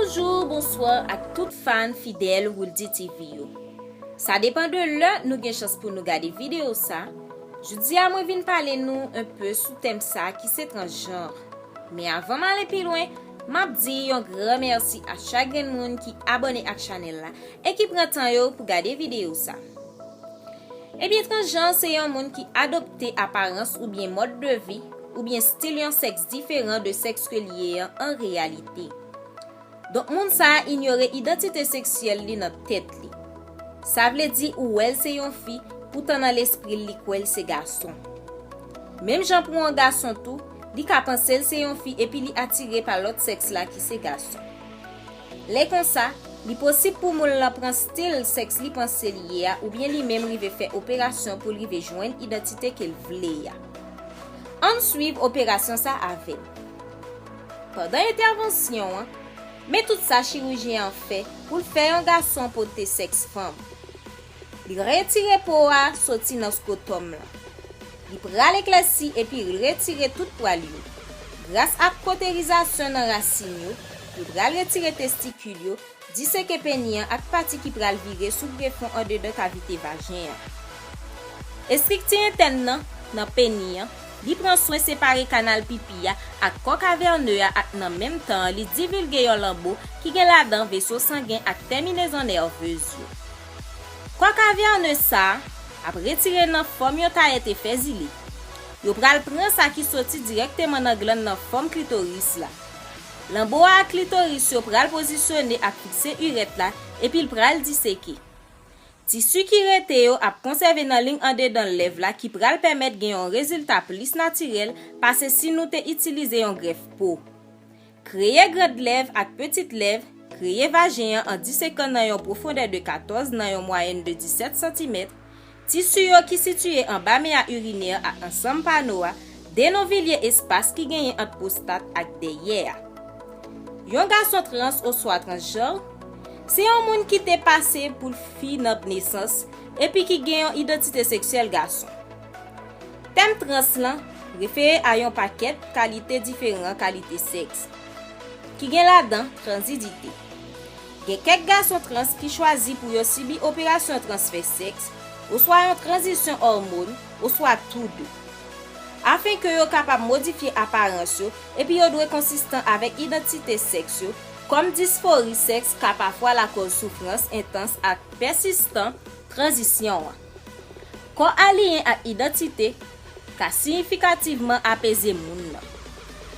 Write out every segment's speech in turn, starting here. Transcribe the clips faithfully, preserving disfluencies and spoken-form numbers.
Bonjou, bonswa ak tout fan fidèl Wouldy T V yo. Sa depan de lè nou gen chans pou nou gade videyo sa. Jodi a mwen vin pale nou enpe sou tèm sa ki se transjanr. Men avan m ale pi lwen, m ap di yon gran mèsi a chak grenn moun ki abòne ak chanèl la e ki pran tan yo pou gade videyo sa. Ebyen, transjanr se yon moun ki adopte aparans oubyen mòd de vi oubyen stil yon sèks diferan de sèks ke l ye an an reyalite. Donk, moun sa a inyore idantite seksyèl li nan tèt li. Sa vle di ou wè l se yon fi, poutan nan lespri l li kwè l se gason. Menm jan pou yon gason tou, li ka panse l se yon fi epi li atire pa lòt sèks la ki se gason. Lè konsa, li posib pou moun lan pran stil sèks li panse li ye a oubyen li menm rive fè operasyon pou l rive jwenn idantite ke l vle a. Ann swiv operasyon sa avè m. Pandan entèvansyon an, men tout sa chirijyen an fè pou l fè yon gason pote sèks fanm. Li retire po a soti nan skotòm lan. Li pral eklèsi epi retire tout pwal yo. Gras ak koterizasyon nan rasin yo, yo pral retire testikil yo, diseke peni an ak pati ki pral vire sou grefon andedan kavite vajen an. Estrikti entèn nan, nan peni an, li pran swen separe kanal pipi a ak kò kavène a ak nan menm tan an li divilge yon lanbo ki gen ladan veso sangen ak tèminezon nèvez yo. Kò kavène sa a ap retire nan fòm yon tayèt efèzile. Yo pral pran sa ki soti dirèkteman nan glann nan fòm klitoris la. Lanbo a ak klitoris yo pral pozisyone ak fikse irèt la epi l pral diseke. Tisi ki rete yo ap konsève nan liy andedan lèv la ki pral pèmèt gen yon rezilta plis natirèl pase si nou te itilize yon grèf po. Kreye grand lèv ak petit lèv, kreye vajen an an disekan nan yon pwofondè de katòz nan yon mwayèn de disèt santimèt, tisi yo ki sitiye anba meya irinè ak ansanm pano a, denonvilye espas ki genyen ant pwostat ak dèyè a. Yon gason trans oswa transjanr se yon moun ki te pase pou l fi nan nesans epi ki gen yon idantite seksyèl gason. Tèm trans lan refere a yon pakèt kalite diferan kalite sèks, ki gen ladan tranzidite. Gen kèk gason trans ki chwazi pou yo sibi operasyon transfè sèks, oswa yon tranzisyon òmòn, oswa tou de. Afen ke yo kapab modifye aparans yo, epi yo dwe konsistan avèk idantite sèks yo, kòm disfori sèks ka pafwa lakòz soufrans entans ak pèsistan tranzisyon an. Kò aliyen ak idantite ka siyifikativman apeze moun nan.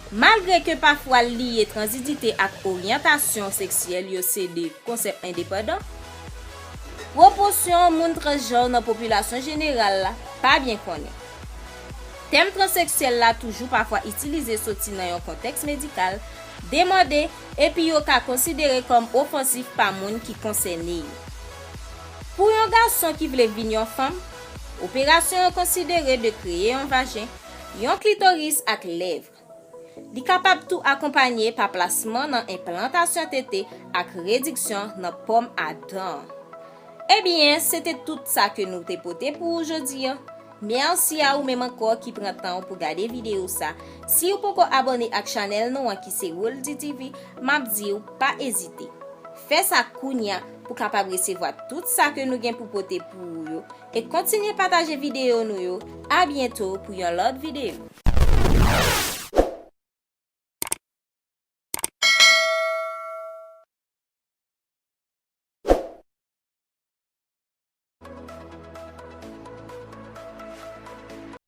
Malgre ke pafwa l lye tranzidite ak oryantasyon seksyèl yo se de konsèp endepandan, pwopòsyon moun transjanr nan popilasyon jeneral la pa byen konnen. Tèm transeksyèl la toujou pafwa itilize soti nan yon kontèks medikal, demande, epi yo ka konsidere kòm ofansif pa moun ki konsène yo. Pou yon gason ki vle vin yon fanm, operasyon an konsidere de kreye yon vajen, yon klitoris ak lèv. Li kapab tou akonpanye pa plasman nan enplantasyon tete ak rediksyon nan pòm a dan. Ebyen, se te tout sa ke nou te pote pou ou jodi a. Mèsi a ou menm ankò ki pran tan w pou gade videyo sa. Si w poko abòne ak chanèl nou an ki se Wouldy T V, m ap di w pa ezite. Fè sa kounya pou kapab resevwa tout sa ke nou gen pou pote pou ou yo. E kontinye pataje videyo nou yo. A byento pou yon lòt videyo.